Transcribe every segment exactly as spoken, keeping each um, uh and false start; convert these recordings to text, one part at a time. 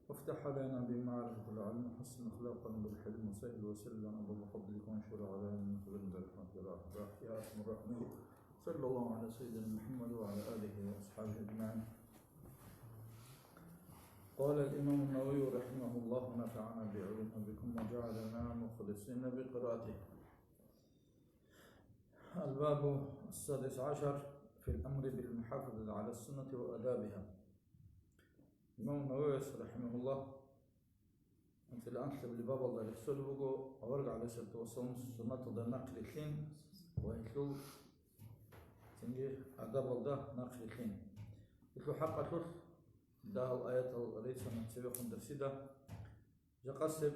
وافتح علينا بمعرفة العلم، وحسن أخلاقنا بالحلم، وسهل وسلم أبواب فضلك، وانشر علينا من خزائن رحمتك يا أرحم الراحمين. صلى الله على سيدنا محمد وعلى آله وأصحابه أجمعين. قال الإمام النووي رحمه الله، ونفعنا بعلومه بكم وجعلنا مخلصين بقراءته. الباب السادس عشر في الأمر بالمحافظة على السنة وآدابها. Имам Нававияс, рахимахуллагь, анцӀила анлъабилеб бабалда рехсолеб буго, авараг гӀалайгьиссалату вассаламасул суннаталда нахърилълъин ва гьелъул цинги адабалда нахърилълъин. Гьелъул хӀакъалъулъ дагьал аятал рецана цебехун дарсида. Жакъасеб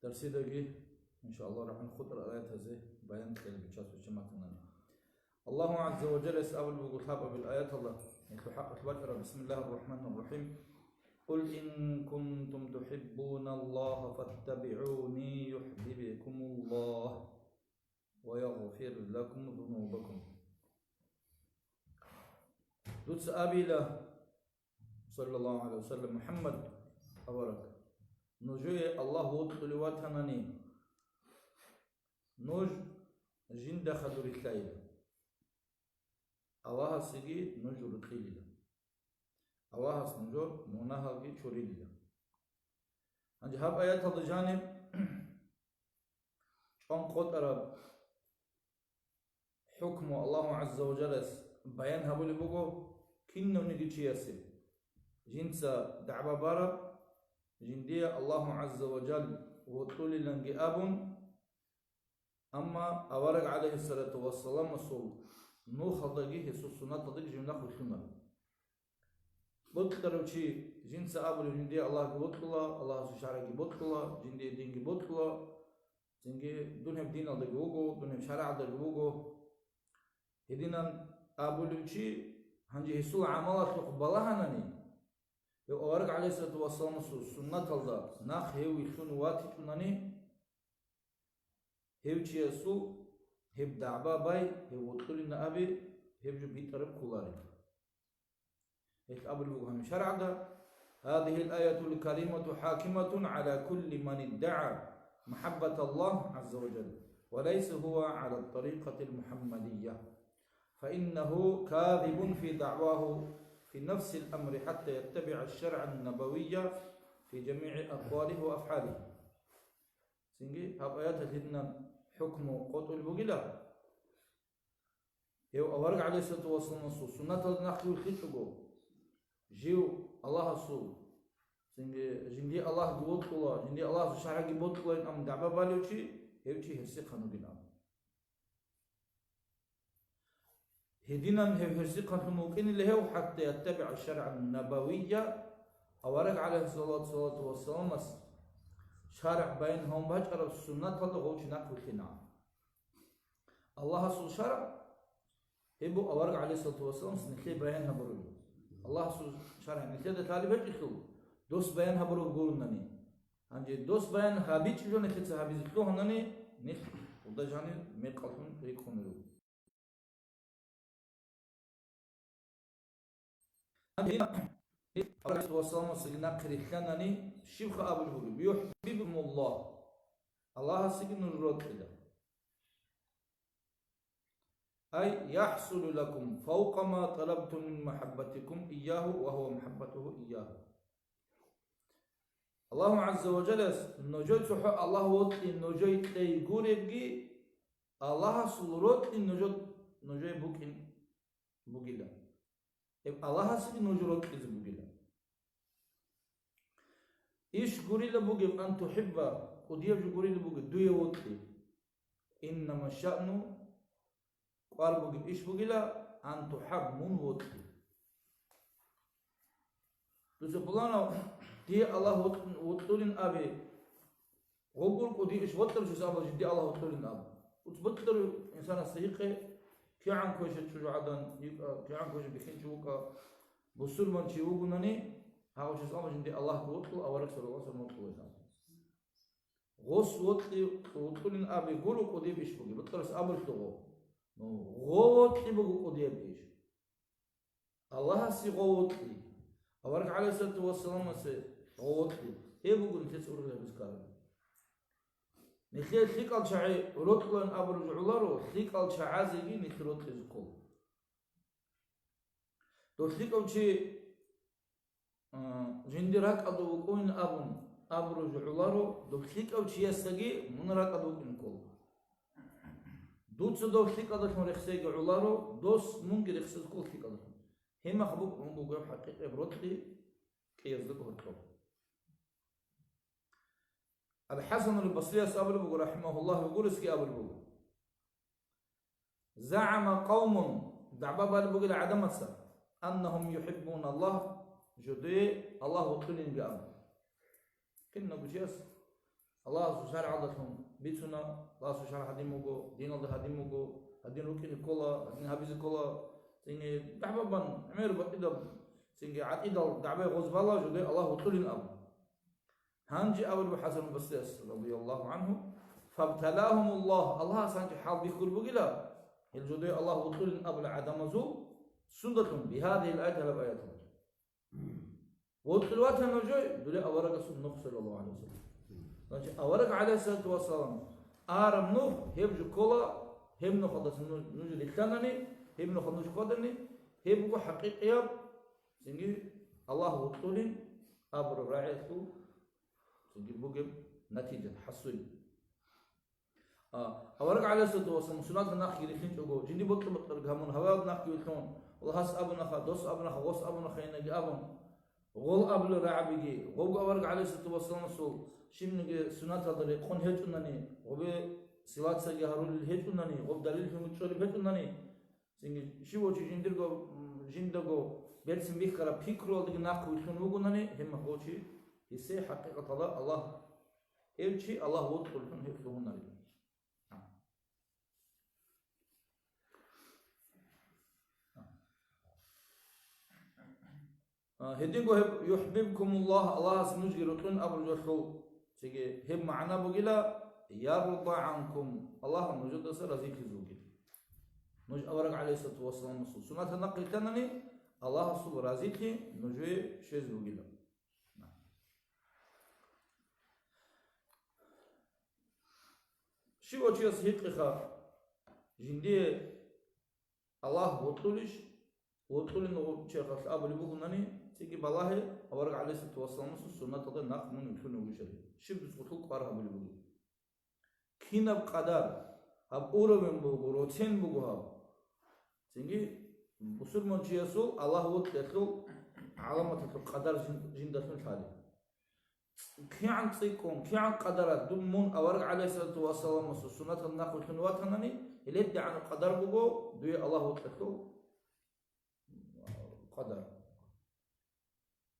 дарсидаги, иншааллагь, рахӀмат хутӀарал аятазе баян кьел бичасучи матанани. Аллагьу гӀазза ва жаллас абулеб буго лъабабил аяталда, гьелъул хӀакъалъулъ бачӀараб: بسم الله الرحمن الرحيم. قل إن كنتم تحبون الله فاتبعوني يحببكم الله ويغفر لكم ذنوبكم. Дуца абила, саллаллагьу гӀалайгьи ва саллам, МухӀаммад авараг, нужее Аллагь вокьулев ватанани, нуж жинда хадур рилълъайила. Аллагьасеги нуж рокьилила. Аллагьас нужер мунагьалги чурилила. Гьанже гьаб аяталда жаниб чӀван къотӀараб хӀукму Аллагьу гӀазза ва жаллас баян гьабулеб буго кинавниги чиясе, жинца дагӀба бараб, жиндие Аллагьу гӀазза ва жалла вокьулиланги абун, амма авараг гӀалайгьиссалату вассаламасул нухалдаги гьесул суннаталдаги жив нахъ вилълъунаро. Бокьарав чи жинца абулев: «Жиндие Аллагьги бокьула, Аллагьасул шаргӀги бокьула, жиндие динги бокьула, цинги дун гьеб диналдаги вуго, дун гьеб шаргӀалдаги вуго». Гьединан абулев чи гьанже гьесул гӀамалалъухъ балагьанани, гьев авараг гӀалайгьиссалату вассаламасул суннаталда нахъ гьев вилълъун ватичӀунани, гьев чиясул гьеб дагӀба бай, гьев вокьулин абе, гьеб жо битӀараб кколареб. Гьелъ абулеб буго гьаниб шаргӀалда: هذه الآية الكريمة حاكمة على كل من ادعى محبة الله عز وجل وليس هو على الطريقة المحمدية، فإنه كاذب في دعواه في نفس الأمر حتى يتبع الشرع النبوي في جميع أقواله وأفعاله. Цинги гьаб аяталъ гьединаб хӀукму къотӀулеб бугила. Гьев авараг гӀалайгьиссалату вассаламасул суннаталда нахъ вилълъичӀого, жив Аллагьасул, цинги жиндие Аллагьги вокьула, жиндие Аллагьасул шаргӀги бокьулайин абун дагӀба балев чи, гьев чи гьерсихъан вугин абун. Гьединан гьев гьерсихъанлъун вукӀинила гьев, حتى يتبع الشرع النبوي, авараг гӀалайгьиссалату вассаламас шаргӀ баян гьавун бачӀараб суннаталда гъов чи нахъ вилълъина. Аллагьасул шаргӀ гьеб буго авараг гӀалайгьиссалату вассаламас нилъее баян гьабураб. Аллагьасул шаргӀ нилъеда лъалеб гьечӀелъул, дос баян гьабураб гурунани. Гьанже дос баян гьабичӀеб жо нилъеца гьабизе лъугьанани, нилъ гьелда жанир мекъаллъун рикӀкӀунарев. Гьанже гьеб авараг гӀалайгьиссалату вассаламасги нахъе рилълъанани, щибха абулеб бугеб: يحببكم الله. Аллагьасеги нуж рокьила. أي يحصل لكم فوق ما طلبتم من محبتكم إياه وهو محبته إياكم. Аллагьу гӀазза ва жаллас нужее цохӀо Аллагь вокьи нужее кьей гуребги, Аллагьасул рокьи нужер, нужее букӀин бугила. Гьеб Аллагьасеги нуж рокьизе бугила. Иш гурила бугеб, أن تحب, кӀудияб жо гурила бугеб, дуе вокьи. إنما الشأن, кӀвар бугеб иш бугила, أن تحب, мун вокьи. Дуца пуланав, дие Аллагь вокь-, вокьулин абе, гъо гуро кӀудияб иш, бокьарав чияс абула жиндие Аллагь вокьулин абун. Дуца бокьарав инсанасда гьикъе, кигӀан квеша чӀужугӀадан йикӀа, кигӀан квеша бихьинчи вукӀа, бусурман чи вугунани, гьав чияс абула жиндие Аллагьги вокьула, авараг саллаллагьу гӀалайгьи ва саллам вокьулин абун. Гъос вокьи-, вокьулин абе гуро кӀудияб иш бугеб, бокьарас абулелъул гъо. Ну, гъо вокьи буго кӀудияб иш. Аллагьасе гъо вокьи. Авараг гӀалайгьиссалату вассаламасе гъов вокьи, гьеб буго нилъеца ургъел гьабизе ккараб. Нилъее лъикӀал чагӀи рокьулин абураб жо гӀоларо, лъикӀал чагӀазеги нилъ рокьизе ккола. Дов лъикӀав чи, а, жиндир ракӀалда вукӀунин абун абураб жо гӀоларо, дов лъикӀав чиясдаги мун ракӀалда вукӀине ккола. Дуца дов лъикӀалдалъун рехсеги гӀоларо, дос мунги рехсезе ккола лъикӀалдалъун. Гьеб мехалъ букӀун буго хӀакъикъияб рокьи кӀиязда гьоркьоб. Ал-ХӀасанул Басрияс абулеб буго, рахӀимагьуллагь, гьев гуресги абулеб буго: «ЗагӀама къавмун», дагӀба балеб бугила гӀадамаца, «аннагьум юхӀиббуналлагь», жидее Аллагь вокьулинги абун. Кинабго чияс Аллагьасул шаргӀалдалъун бицуна, Аллагьасул шаргӀ гьадин буго, диналда гьадин буго, гьадин рукӀине ккола, гьадин гьабизе ккола, цинги дагӀба бан, гӀемер батӀидаб, цинги гӀатӀидал дагӀбаялъ гъоз бала жидее Аллагь вокьулин абун. Гьанже абулеб ХӀасан Басрияс, радияллагьу гӀангьу: «Фабталагьумуллагь», Аллагьас гьанже хӀал бихьулеб бугила, гьел жидее Аллагь вокьулин абулел гӀадамазул, сундалъун, бигьадигьил аят, гьаб аяталда. Вокьулев ватана жо, дуе аварагасул нух, саллаллагьу гӀалайгьи вассалам. Значит, авараг, гӀалайгьиссалату вассалам, араб нух, гьеб жо ккола, гьеб нухалдаса ну-, нуж рилълъанани, гьеб нухалда нуж хьвадани, гьеб буго хӀакъикъияб, цинги Аллагь вокьулин абураб рагӀиялъул цинги бугеб натижа, хӀасил. А, авараг, гӀалайгьиссалату вассалам, сунатал нахъги рилълъинчӀого, жиндир бокьа-бокьараб гьамун, гьаваялда нахъги вилълъун, Аллагьас абунаха, дос абунаха, гъос абунаха, инаги абун, гъол абулел рагӀабиги, гъобго авараг, гӀалайгьиссалату вассаламасул, щибниги сунаталда рекъон гьечӀунани, гъобе силацаги гьарулел гьечӀунани, гъоб далил гьумучӀолеб гьечӀунани, цинги щив чи жиндирго, м, жиндаго берцин бихьараб пикруялдаги нахъ вилълъун вугонани, гьеб мехалъ чи, гьесие хӀакъикъаталда Аллагь, гьев чи Аллагь вокьулин гьеб лъугьунарила. А, гьединго гьеб «ЮхӀбибкумуллагь», Аллагьас нужги рокьулин абураб жоялъул цеги гьеб магӀна бугила: «Ярда гӀанкум», Аллагь нужедаса разилъизе вугила. Нуж авараг, гӀалайгьиссалату вассаламасул, сунатал нахъ рилълъанани, Аллагьасул разилъи нужее щвезе вугила. Щив чияс гьикъеха, жиндие Аллагь вокьулищ, вокьулин гъо-, черхалъ абулеб бугонани, цинги балагье, авараг, гӀалайгьиссалату вассаламасул суннаталда нахъ мун вилълъун вугищали, щиб дуца гъолъул кӀвар гьабулеб бугеб. Кинаб къадар, гьаб уровень буго, роцен буго гьаб. Цинги бусурманчиясул Аллагь вокьиялъул гӀаламаталъул къадар жин-, жиндалъун лъалеб. КигӀан цӀикӀкӀун, кигӀан къадарат дун мун авараг, гӀалайгьиссалату вассаламасул суннатал нахъ вилълъун ватанани, гьеледагӀанаб къадар буго дуе Аллагь вокьиялъул къадар.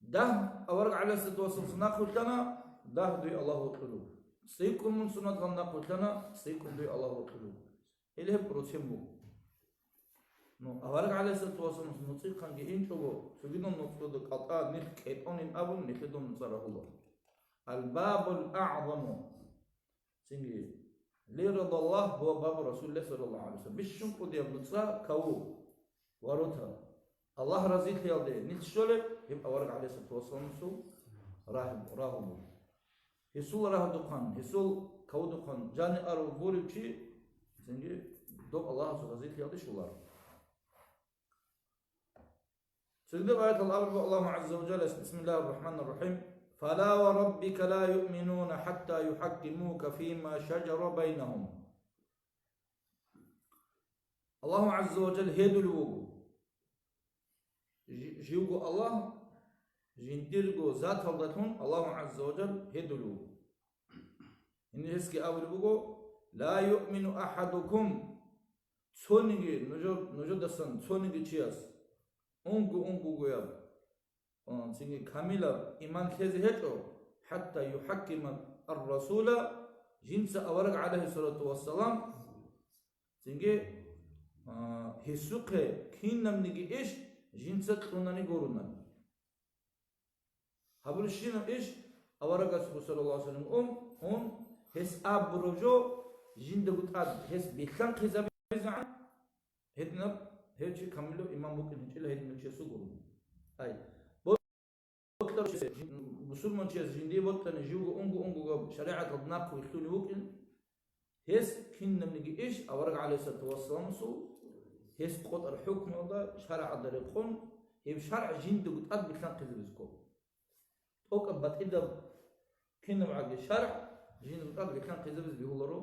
Дагь авараг, гӀалайгьиссалату вассаламасул нахъ вилълъана, дагь дуе Аллагь вокьулев. ЦӀикӀкӀун мун суннатал нахъ вилълъана, цӀикӀкӀун дуе Аллагь вокьулев. Гьеле гьеб процент буго. Ну, авараг, гӀалайгьиссалату вассаламас, нуцӀихъанги инчӀого, цогидал нуцӀода кӀалтӀа нилъ кӀетӀонин абун, нилъеда нуцӀа рагьула. Аль-бабул аъзаму. Цинги, ли рида Аллагь ва бабу Расулиллагь саллаллагьу гӀалайгьи ва саллам. Бищун кӀудияб нуцӀа каву, ворота. Аллагь разилъиялде нилъ щолеб, гьеб авараг, гӀалайгьиссалату вассаламасул рагь-, рагьу буго. Гьесул рагьудухъан, гьесул кавудухъан жаниб арав гурев чи, цинги доб Аллагьасул разилъиялде щоларо. Цогидаб аяталда абулеб Аллагьу гӀазза ва жалла, бисмиллагьир рахӀманир рахӀим: «Фала ва раббика ла юъминуна хӀатта юхӀаккимука фима шажара байнагьум». Аллагьу гӀазза ва жалла гьедулев вуго. Жи-, живго Аллагь, жиндирго заталдалъун Аллагьу гӀазза ва жал гьедулев вуго. Гьенир гьесги абулеб буго: «Ла юъмину ахӀадукум», цониги, нужер-, нужедасан цониги чияс, унго-унгогояб, а, цинги камилаб иман лъезе гьечӀо, «хӀатта юхӀаккима ар-расула», жинца авараг, гӀалайгьиссалату вассалам, цинги, а, гьесухъе кинабниги иш жинца кьунани гурони. Гьабурищинаб иш аварагасго, саллаллагьу гӀалайгьи ва саллам, ун, ун, гьес абураб жо жиндаго тӀад гьес билълъанхъизабизегӀан, гьединаб гьев чи камилав иман букӀин гьечӀила гьединав чиясул гурони. Ай, жин-, бусурманчияс жиндие бокьани живго унго-унгогаб шаригӀаталда нахъ вилълъунев вукӀин, гьес кинабниги иш авараг гӀалайгьиссалату вассаламасул гьес къотӀар хӀукмуялда, шаргӀалда рекъон, гьеб шаргӀ жиндаго тӀад билълъанхъизабизе ккола. ТӀокӀаб батӀидаб кинабгӀаги шаргӀ жиндаго тӀад билълъанхъизабизе бегьуларо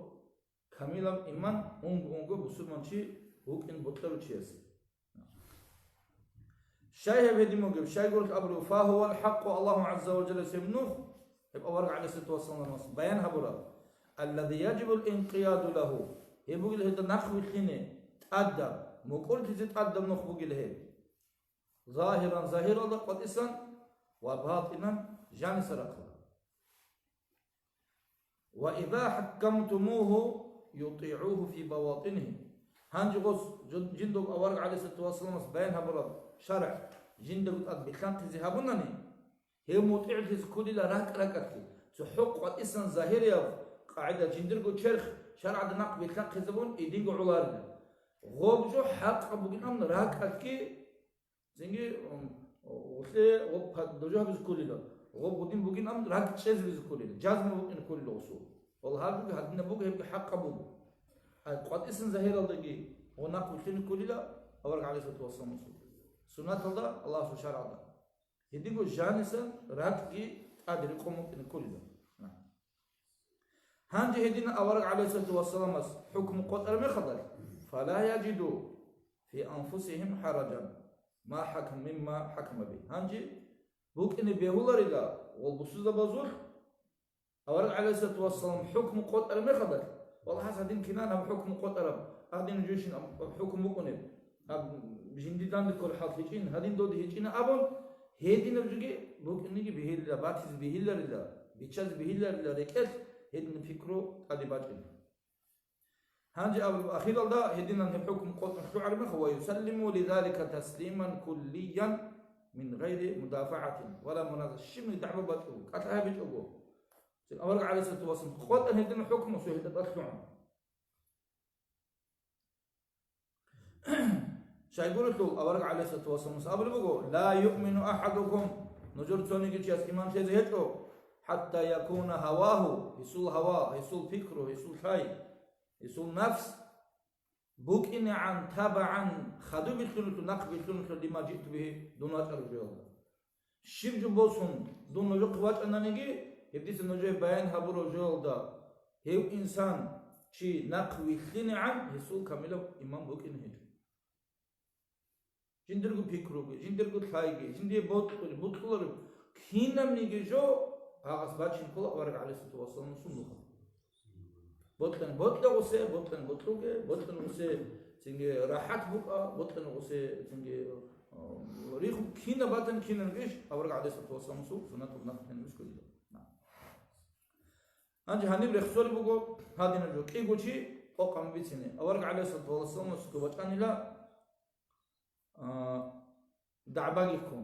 камилаб иман, унго-унго бусурманчи вукӀин бокьарав чиясе. Щай гьеб гьедин бугеб? Щайгурелъул абураб, «Фагьувал хӀакъу Аллагьу гӀазза ва жалла», гьеб нух, гьеб авараг гӀалайгьиссалату вассаламас баян гьабураб, «аллази яжибул инкъияду лагьу», гьеб бугел гьелда нахъ вилълъине тӀадаб, мукӀурлъизе тӀадаб нух бугел гьеб. Загьиран, загьиралда къватӀисан, ва батӀинан, жаниса рахъалда. «Ва иза хӀаккамтумугьу ютӀигӀугьу фи баватӀинигьи». Гьанже гъос жин-, жиндав авараг гӀалайгьиссалату вассаламас баян гьабураб шаргӀ жиндаго тӀад билълъанхъизе гьабунани, гьев мутӀигӀлъизе кколила ракӀ-ракӀалъе, цохӀо къватӀисан загьирияб къагӀида жиндирго черх шаргӀалда нахъ билълъанхъизабун гьединго гӀоларила. Гъоб жо хӀакъаб бугин абун ракӀалъги Цинги, м, гъулъе гъоб па-, дожо гьабизе кколила, гъоб гъудин бугин абун ракӀчӀезабизе кколила, жазма букӀине кколила гъусул. Валлагь, гьаб буго, гьадинаб буго, гьебги хӀакъаб буго. Ай, къватӀисан загьиралдаги гъо нахъ вилълъине кколила авараг гӀалайгьиссалату вассаламасул суннаталда, Аллагьасул шаргӀалда. Гьединго жанисан ракӀги тӀаде рекъон букӀине кколила. Гьанже гьедина авараг гӀалайгьиссалату вассаламас хӀукму къотӀараб мехалда, «фала яжиду фи анфусигьим хӀаражан ма хӀакам-, мимма хӀакама бигьи». Гьанже букӀине бегьуларила гъол бусурбабазулъ авараг гӀалайгьиссалату вассалам хӀукму къотӀараб мехалда, валлагь, гьас гьадин кинан гьаб хӀукму къотӀараб, гьадин жо щин аб-, хӀукму букӀунеб, гьаб жинди данде кколеб хӀал гьечӀин, гьадин доде гьечӀина абун, гьединаб жоги букӀинеги бегьиларила, батизе бегьиларила, биччазе бегьиларила рекӀелъ гьединаб пикру тӀаде бачӀина. Гьанже абулеб, ахиралда гьединан гьеб хӀукму къотӀун лъугӀараб мехалъ, «ва юсаллиму лизалика таслиман куллиян мин гъайри мудафагӀатин ва ла муназа», щибниги дагӀба бачӀого, кӀалъа гьабичӀого. Цин авараг гӀалайгьиссалату вассалам къотӀан гьединаб хӀукму цо гьелда тӀад лъугӀун. Щайгурелъул авараг гӀалайгьиссалату вассаламас абулеб буго: «Ла юъмину ахӀадукум», нужер цониги чияс иман лъезе гьечӀо, «хӀатта якуна гьавагьу», гьесул гьава, гьесул пикру, гьесул лъай, гьесул нафс букӀинегӀан, табагӀан, хадуб билълъуналъул, нахъ билълъуналъул, лима жиъту бигьи, дун вачӀараб жоялда. Щиб жо босун дун нужехъе вачӀананиги, гьеб дица нужее баян гьабураб жоялда, гьев инсан чи нахъ вилълъинегӀан, гьесул камилаб иман букӀине гьечӀо. Жиндирго пикруги, жиндирго лъайги, жиндие бокьулеб, бокьулареб кинабниги жо гьагъас бачине ккола авараг гӀалайгьиссалату вассаламасул нухалъ. Бокьун бокьа гъусе, бокьун бокьуге, бокьун гъусе цинги рахӀат букӀа, бокьун гъусе цинги, э, риху кинаб батан кинаб иш авараг гӀалайгьиссалату вассаламасул суннатул нахъ кинаб иш кколила. Гьанже гьаниб рехсолеб буго гьадинаб жо, кӀиго чи къокъ гьабун бицине. Авараг гӀалайгьиссалату вассаламасухъе вачӀанила, а, дагӀбаги ккун,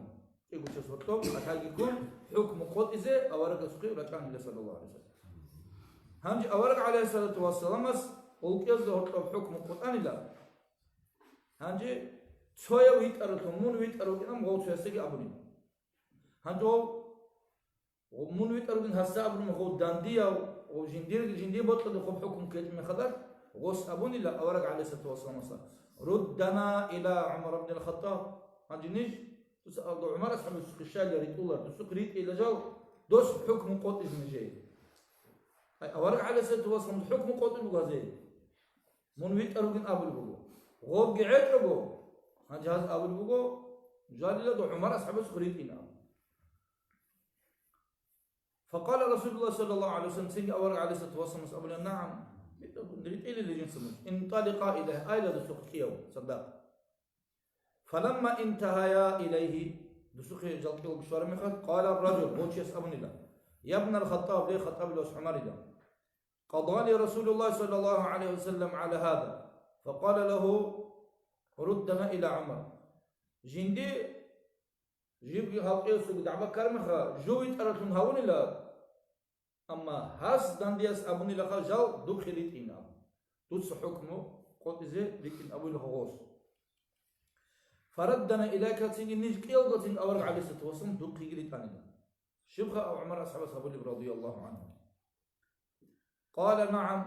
кӀиго чияс гьоркьоб кӀалъайги ккун, хӀукму къотӀизе аварагасухъе рачӀанила, саллаллагьу гӀалайгьи ва саллам. Гьанже авараг гӀалайгьиссалату вассаламас гъолкьезда гьоркьоб хӀукму къотӀанила. Гьанже цояв витӀаралъун, мун витӀар вукӀинан гъов цоясдаги абунила. Гьанже гъов Гъо-, мун витӀар вугин гьасда абураб гъов дандияв, гъов жиндир, жиндие бокьараб хӀукму ккечӀеб мехалда, гъос абунила авараг гӀалайгьиссалату вассаламас: «Руддана иля ГӀумар ибн аль-Хаттаб». Гьанже ниж, дуца, а, ГӀумар асхӀабасухъе щайила ритӀулар, досухъе ритӀейила жал, дос хӀукму къотӀизе нижее. Ай, авараг гӀалайгьиссалату вассаламас хӀукму къотӀун буго гьазе. Мун витӀар вугин абулеб буго. Гъобги гӀечӀого, гьанже гьаз абулеб буго, жалила дов ГӀумар асхӀабасухъе ритӀина. Факъала Расулуллагь саллаллагьу гӀалайгьи ва саллам, цинги авараг гӀалайгьиссалату вассаламас абуна: «НагӀам, ритӀилел жинца мун. Инталикъа иляйгьи, айла досухъе кӀияв, садакъ». Фаламма интагьая илайгьи, досухъе жал кӀиялго щвараб мехалъ, къала ар-ражул, гъов чияс абунила: «Я ибн аль-Хаттаб, ле Хаттабил вас ГӀумарила, къадали Расулуллагь саллаллагьу гӀалайгьи ва саллам гӀала гьаза, факъала лагьу: руддана иля ГӀумар». Жинди Жибги халкъиясулги дагӀба ккараб мехалъ, жо витӀаралъун гьавунила, амма гьас дандияс абунилаха жал духъе ритӀин абун. Дуца хӀукму къотӀизе ритӀин абунилаха гъос. Фараддана илайка, цинги ниж кӀиялгоцин авараг гӀалайгьиссалату вассалам духъеги ритӀанила. Щибха ГӀумар асхӀабас гьабулеб, радияллагьу гӀангьу? Къала: «НагӀам».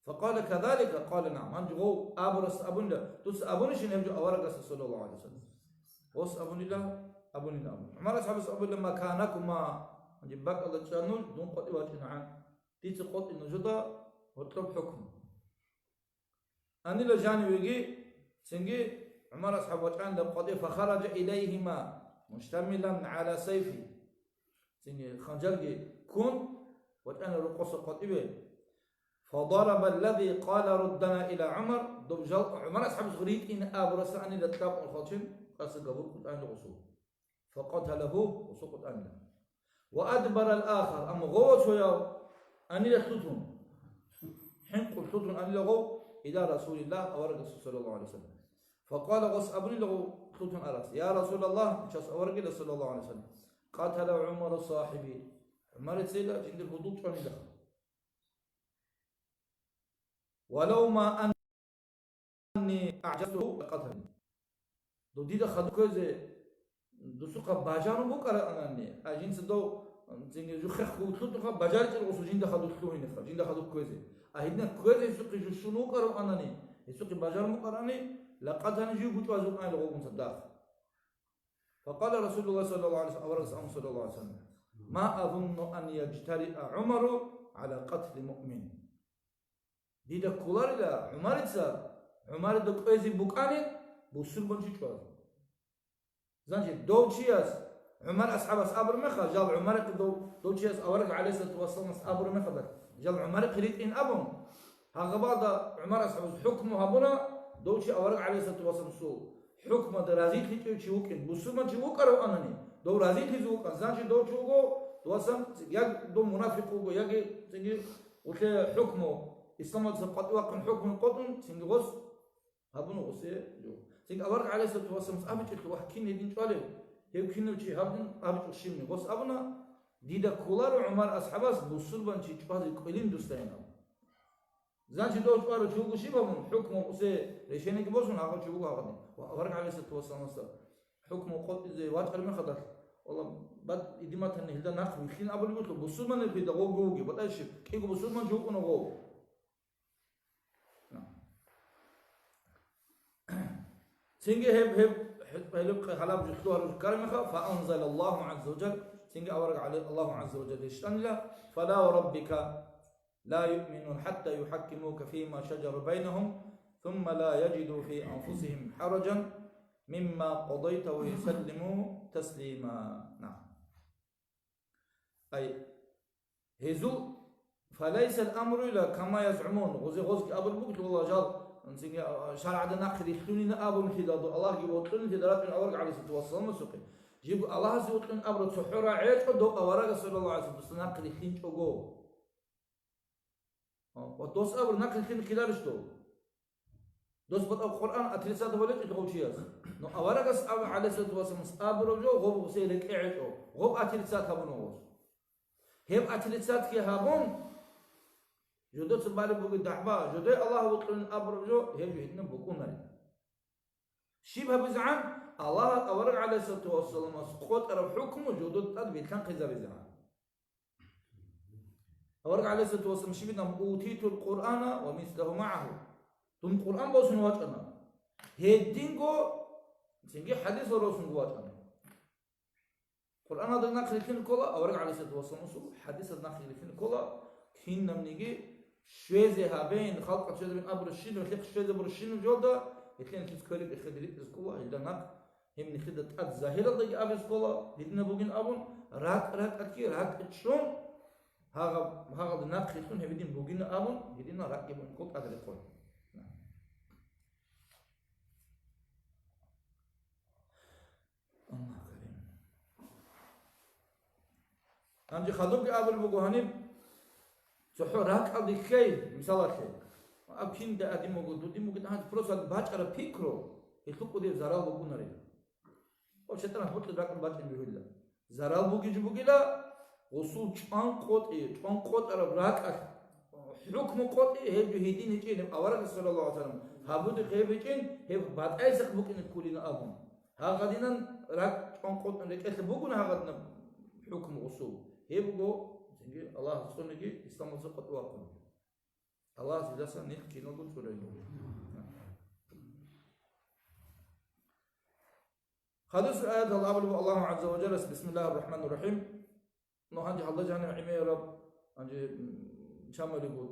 Факъала: «Казалика?» Къала: «НагӀам». Гьанже гъов абурас абунила: «Дуца абунищин гьеб жо аварагасда, саллаллагьу гӀалайгьи вассалам?» Гъос абунила, абунила абун. ГӀумар асхӀабас абунила: «Маканакума», гьанже бакӀалда чӀа нуж, дун къватӀив вачӀинегӀан. Дица къотӀи нужеда гьоркьоб хӀукму. Анила жанивеги, цинги ГӀумар асхӀаб вачӀанила къватӀив, фахараджа илайгьима муштамилан гӀала сайфи. Цинги ханжарги ккун, вачӀанила рокъоса къватӀиве. Фадараба аллази къала руддана ила ГӀумар, дов жал ГӀумар асхӀабас ритӀин абураса анила кьабун халчин, къаса габур къутӀанила гъусул. Факъаталагьу, гъусул къутӀанила. Ва адбара ал-ахар, амма гъов цояв анила лъутун. ХӀинкъун лъутун анила гъов, ила Расулиллагь, аварагасул, саллаллагьу гӀалайгьи вассалам. Факъала, гъос абунила гъов лъутун арас: «Я Расулаллагь», час аварагила, саллаллагьу гӀалайгьи вассалам, «къатала ГӀумару сахӀиби». ГӀумарицайила жиндир гьудул чӀванилаха. «Валав ма анни агӀжазтугьу лакъатални». Дов дида хадуб кквезе досухъа бажарун букӀараанани, а жинца дов, цинги жухъехъ хьуллъутӀуха бажаричӀел гъусу жинда хадуб лъугьинеха, жинда хадуб кквезе. А гьедина кквезе гьесухъе жушун вукӀараанани, гьесухъе бажарун букӀарани, лакъатани жив гучӀвазе вукӀанила гъогунца дагь. Факъала Расулуллагь саллаллагьу гӀалайгьи вассалам, аварагас абун, саллаллагьу гӀалайгьи вассалам: «Ма азунну ан яжтариа ГӀумару гӀала къатли муъмин». Дида кколарила ГӀумарица, ГӀумарида кӀвезе букӀанин бусурбанчи чӀвазе. Значит, дов чияс, ГӀумар асхӀабас абур меха, жал ГӀумарихъе дов, дов чияс авараг гӀалайгьиссалату вассаламас абур мехалда, жал ГӀумарихъе ритӀин абун, гьагъабалда ГӀумар асхӀабас хӀукму гьабуна, дов чи авараг гӀалайгьиссалату вассаламасул хӀукмада разилъичӀев чи вукӀин, бусурбанчи вукӀараванани, дов разилъизе вукӀан, значит, дов чи вуго, васан, я дов мунафикъ вуго, яги цинги гъулъе хӀукму, исламалдаса къватӀивахъин хӀукму къотӀун, цинги гъос гьабуна гъусе жо. Цинги авараг гӀалайгьиссалату вассаламас абичӀелъул вагь кин гьедин чӀвалев, гьев кинав чи гьабдин абичӀо щибни. Гъос абуна, дида кколаро ГӀумар асхӀабас бусурбанчи чӀвазе кӀвелин дусайин абун. Значит, дов чӀваро чи вуго щиб гьабун, хӀукму гъусе решениеги босун, гьагъав чи вуго гьагъадин. Ва авараг гӀалайгьиссалату вассаламасда хӀукму къотӀизе вачӀар мехалдалъ, валла, бад идиматани гьелда нахъ вихьин абулеб буго, бусурманил хида гъовги вуги, батӀайщиб, кӀиго бусурман жукъуна гъов. Цинги гьеб, гьеб, гьеб, гьелеб гьалаб жо лъугьараб жо ккараб мехалъ, фаанзалаллагьу гӀазза ва жалла, цинги авараг гӀалай-, Аллагьу гӀазза ва жалла рещтӀанила, фала ва раббика ла юъминун хӀатта юхӀаккимука фима шаджара байнагьум, сумма ла яжиду фи анфусигьим хӀараджан мимма къадайта ва юсаллиму таслима. На. Ай, гьезул, фалайсал амру ила кама язгӀумун, гъозе гъозги абулеб бугелъул, валла, жал, цинги, а, шаргӀалда нахъе рилълъунина абун лъидал, дов Аллагьги вокьун лъидал ратӀун авараг гӀалайгьиссалату вассаламасухъе. Жибго Аллагьасе вокьун абураб цохӀо рагӀи гьечӀо дов аварагас, саллаллагьу гӀалайгьи вассалам, досда нахъе рилълъинчӀого. Ва дос абур нахъе рилълъине ккеларищ дов? Дос батӀа Къуръан отрицать гьабулечӀо гъов чияс. Но аварагас аб-, гӀалайгьиссалату вассаламас абураб жо гъоб гъусей рекӀе гьечӀо, гъоб отрицать гьабуна гъос. Гьеб отрицатьги гьабун, жодоца балеб бугеб дагӀба, жодой Аллагь вокьулин абураб жо, гьеб жо гьединаб букӀунари. Щиб гьабизегӀан? Аллагьас авараг гӀалайгьиссалату вассаламас къотӀараб хӀукму жодода тӀад бетӀлъанхъизабизегӀан. Авараг гӀалайгьиссалату вассалам щибинаб: «Утитул Къуръана ва мислагьу магӀагьу». Дун Къуръан босун вачӀана. Гьединго цинги хӀадисал росунго вачӀана. Къуръаналда нахъ рилълъине ккола, авараг гӀалайгьиссалату вассаламасул хӀадисалда нахъ рилълъине ккола, кинабниги щвезе гьабейин, халкъалъ щвезабин абураб щинаб, гьелъухъ щвезабураб щинаб жолда, гьелъин гьелъица квериб эхеде ритӀизе ккола, гьелда нахъ гьеб нилъеда тӀад загьиралдаги абизе ккола, гьединаб бугин абун, ракӀ-ракӀалъги ракӀчӀун, гьагъаб-, гьагъалда нахъе лъун гьеб гьедин бугин абун, гьединал ракӀги бугин ккола тӀад рекъон. Аллагь карим. Гьанже хадубги абулеб буго гьаниб, цохӀо ракӀалде ккей, мисалалъе. Аб кинда гьадин буго, дудин буго, гьанже просто бачӀараб пикру, гьелъул кӀудияб зарал букӀунарила. Ва шайтӀан гьоркьоб ракӀалде бачӀин бегьула. Зарал бугеб жо бугила, гъусул чӀван къотӀи, чӀван къотӀараб ракӀалъ, хӀукму къотӀи, гьеб жо гьедин гьечӀин, гьеб аварагас, саллаллагьу гӀалайгьи вассалам, гьабулеб гьеб гьечӀин, гьеб батӀайсахъ букӀине кколин абун. Гьагъадинан ракӀ чӀван къотӀун рекӀелъе бугун гьагъадинаб хӀукму усул. Гьеб буго, цинги Аллагьас цӀуниги, исламалдаса къватӀив вахъун. Аллагьас гьелдасан нилъ киналго цӀурайилан. Хадусеб аяталда абулеб Аллагьу гӀазза ва жаллас, бисмиллагьир рахӀманир рахӀим. Ну, гьанже гьалда жанив гӀемераб, гьанже, м, чамалиго,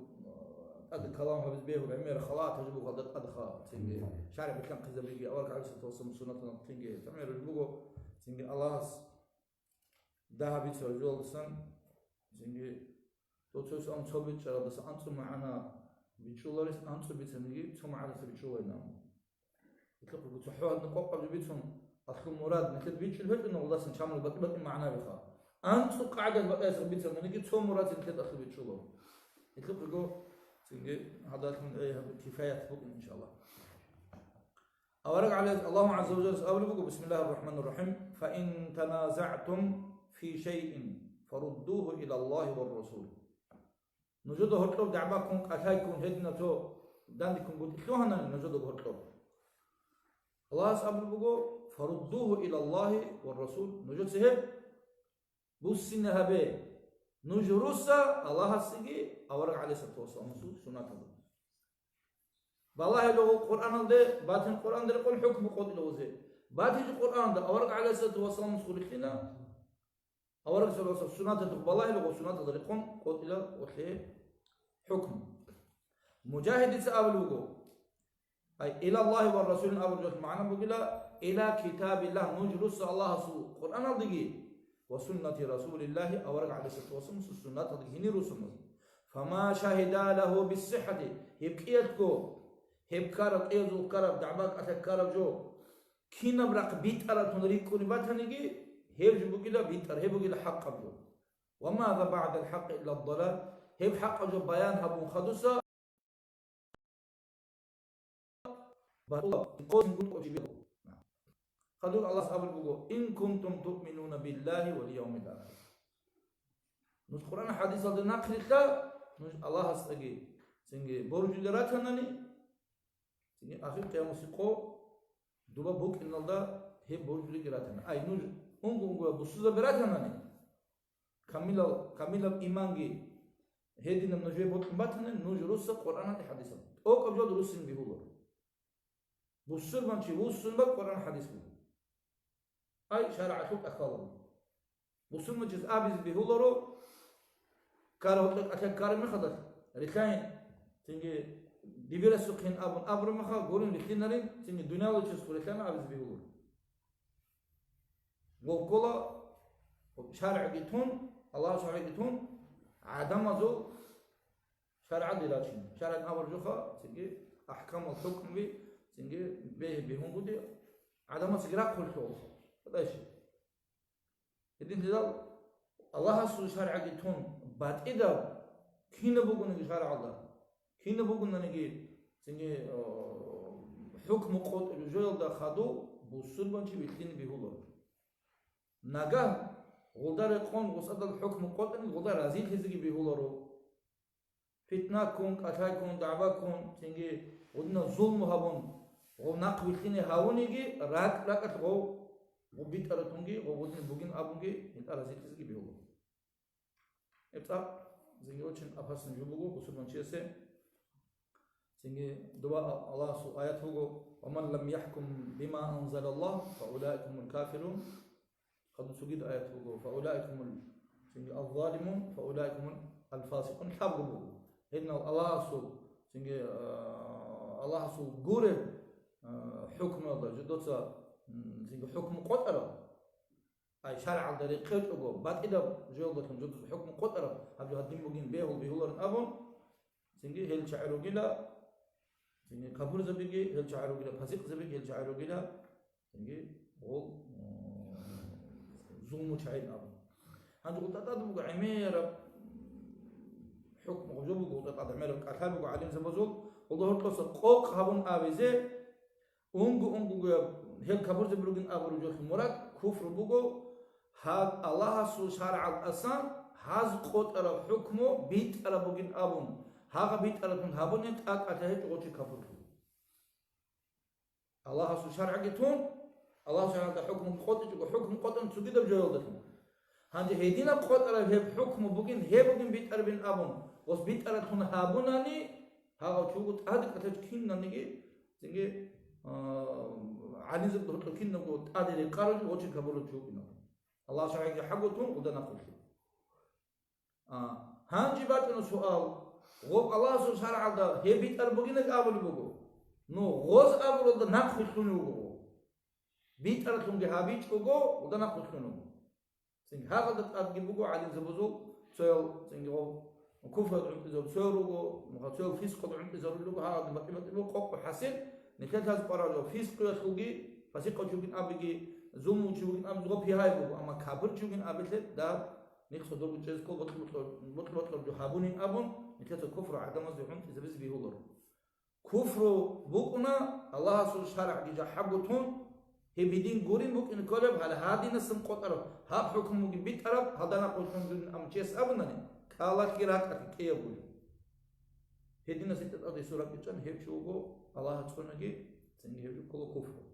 а, тӀад калам гьабизе бегьур гӀемер халатаб жо буго гьалда тӀадха, цинги шаригӀ билълъанхъизабиги, авараг гӀалайгьиссалату вассаламасул суннаталда цинги гӀемер жо буго, цинги Аллагьас дагьаб бицараб жоялдасан, цинги цо-, цо-, цо-, цо бичӀчӀаралдаса анцӀго магӀна бичӀчӀуларес, анцӀго бицаниги цо магӀнаялдаса бичӀчӀуларин абун. Гьелъухъего цохӀо гьадин къокъаб жо бицун, аслу мурад нилъеда бичӀчӀулеб гьечӀо, нугӀласан чамал батӀи-батӀи магӀна биха. АнцӀго къагӀидаялъ батӀияб бицани, цо мурад нилъеда аслу бичӀчӀула. Гьелъухъего цинги гьадалъун, э, гьаб кифаят букӀин, иншаллагь. Авараг гӀалайгьи-, Аллагьу гӀазза ва жаллас абулеб буго, бисмиллагьир рахӀманир рахӀим, «Фа ин таназагӀтум фи шайин, фаруддугьу илаллагьи ва ррасул». Нужеда гьоркьоб дагӀба ккун, кӀалъай ккун, гьединаб цо дандеккун гутӀи лъугьанани нужеда гьоркьоб. Аллагьас абулеб буго, «Фаруддугьу илаллагьи ва ррасул», нужеца гьеб буссине гьабе, нуж руса Аллагьасеги авараг гӀалайгьиссалату вассаламасул суннаталда. Балагье гьеб Къуръаналде, батин Къуръаналда рекъон хӀукму къотӀила гьезие. БатичӀо Къуръаналда, авараг гӀалайгьиссалату вассаламасухъ рилълъина. Авараг саллаллагьу гӀалайгьи ва саллам суннаталда балагьила ва суннаталда рекъон къотӀила гьелъие хӀукму. Мужагьидица абулеб буго, ай, илаллагьи ва ррасулин абураб жоялъул магӀна бугила, ила китабиллагь, нуж руса Аллагьасул Къуръаналдаги ва суннати расулиллагьи, авараг гӀалайгьиссалату вассаламасул суннаталдаги гьенир русун нуж. Фама шагьида лагьу биссихӀати, гьеб кӀиялъго, гьеб ккараб, кӀиязул ккараб, дагӀба кӀалъай ккараб жо, кинаб рахъ битӀараб тун рикӀкӀунеб батаниги, гьеб жо бугила битӀараб, гьеб бугила хӀакъаб жо. Ва маза багӀдал хӀакъи илла далал, гьеб хӀакъаб жо баян гьабун хадуса, батӀулаб, къосингун кӀочебиго. Хадуб Аллагьас абулеб буго, «Ин кунтум туъминуна биллагьи вал явмил ахир». Нуж Къуръан хӀадисалда нахърилъа, нуж Аллагьасдаги цинги боржулел ратанани, цинги ахир къиямасеб къо дуба букӀиналда гьеб боржулеги ратана. Ай, нуж унго-унгояб бусурбаби ратанани, камилал, камилаб иманги гьединаб нужее бокьун батани, нуж руса Къуръаналде, хӀадисалде. ТӀокӀаб жо руссин бегьуларо. Бусурманчи вуссун бакӀ Къуръан хӀадис буго. Ай, шаригӀалъул тӀахьалаб. Бусурманчияс абизе бегьуларо, ккараб гьоркьоб кӀалъай ккараб мехалдалъ, рилълъайин, цинги дибирасухъин абун абураб мехалъ, гурин рилълъинарин, цинги дуниялалъул чиясухъ рилълъана абизе бегьуларо. Воккола шаригӀги тун, Аллагьасул шаригӀги тун, гӀадамазул шаригӀалде рачин. ШаригӀат абураб жоха, цинги ахӀкамал, хӀукмуби, цинги бегьи бегьунгутӀи гӀадамаца рахъулъул. Дальше. Гьединлъидал Аллагьасул шаригӀги тун батӀидаб кинаб бугониги шаригӀалда, кинаб бугонаниги цинги, о, хӀукму къотӀулеб жоялда хадув бусурманчи вилълъине бегьуларо. Нагагь гъолда рекъон гъосадал хӀукму къотӀани гъолда разилъизеги бегьуларо. Питна ккун, кӀалъай ккун, дагӀба ккун, цинги гъудинав зулму гьабун, гъов нахъ вилълъине гьавуниги, ракӀ-ракӀалъ гъов, гъов битӀараб тунги, гъов гъудин бугин абунги, гьитӀа разилъизеги бегьула. Гьеб цӀакъ цинги очень опасный жо буго бусурманчиясе. Цинги дуба Аллагьасул аят буго, «Ва ман лам яхӀкум бима анзалаллагь, фа улаика гьумул кафирун». Хадуб цогидаб аят буго, «Фа улаика гьумул», цинги, «алзалимун, фа улаика гьумул алфасикъун», лъабго буго. Гьединал Аллагьасул, цинги, а, Аллагьасул гуреб, а, хӀукмуялда жидеца, м, цинги хӀукму къотӀараб, ай, шаригӀалда рекъечӀого, батӀидаб жоялдалъун жидеца хӀукму къотӀараб, гьаб жо гьадин бугин бегьул бегьуларин абун, цинги гьел чагӀи ругила, цинги капурзабиги гьел чагӀи ругила, пасикъзабиги гьел чагӀи ругила, цинги гъол, м, зулмучагӀин абун. Гьанже гъутӀатӀад буго гӀемераб хӀукму, гъоб жо буго гъутӀатӀад гӀемераб кӀалъай буго гӀалимзабазул, гъолда гьоркьоса къокъ гьабун абизе, Унго-унгояб гьел капурзаби ругин абураб жоялъул мурад куфру буго, гьаб Аллагьасул шаргӀалдасан гьаз къотӀараб хӀукму битӀараб бугин абун, гьагъа битӀараб тун гьабунин тӀакӀалъа гьечӀо гъочи капурлъун. Аллагьасул шаргӀги тун, Аллагьасул шаргӀалда хӀукму къотӀичӀого, хӀукму къотӀун цогидаб жоялдалъун. Гьанже гьединаб къотӀараб гьеб хӀукму бугин, гьеб бугин битӀарабин абун, гъос битӀараблъун гьабунани, гьагъав чи вуго тӀаде кӀалъачӀ кинаниги, цинги, а, гӀалимзаб гьоркьоб кинабго тӀаде рекъарав, гъочи кабурав чи вукӀинав. Аллагьас шаргӀги хӀагутун, гъуда нахъвилълъи. А, гьанже бачӀуна суал, гъоб Аллагьасул шаргӀалда гьеб битӀараб бугинаг абулеб буго. Ну, гъоз абуралда нахъвилълъунев вуго гъов. БитӀараблъунги гьабичӀого, гъуда нахъвилълъун вуго. Цинги гьагъалда тӀадги буго гӀалимзабазул цоял, цинги гъов куфралда гӀунтӀизарулел цоял руго, нуха цоял фискъалда гӀунтӀизарулел руго, гьагъалда батӀи-батӀи буго, къокъ хӀасил, нилъелъаз къваралъув фискъуялъулги, фасикъав чи вугин абиги, зулму чи вугин абиги, гъоб гьай буго, амма капур чи вугин абилъе, дагь, нилъ цо дурго чӀезго, бокьа-бокьа-, бокьа-бокьараб жо гьабунин абун, нилъеца куфру гӀадамазде гӀунтӀизабизе бегьуларо. Куфру букӀуна, Аллагьасул шаргӀги жахӀабго тун, гьеб гьедин гурин букӀине кколеб, гьале гьадинасан къотӀараб, гьаб хӀукмуги битӀараб, гьалда нахъвилълъун жугьин абун чияс абунани, кӀалалъги ракӀалъги кӀияб гурин. Гьединас гьитӀа тӀаде сураб бичӀчӀан, гьев чи вуго Аллагьас цӀунаги, цинги гьев чи ккола куфру.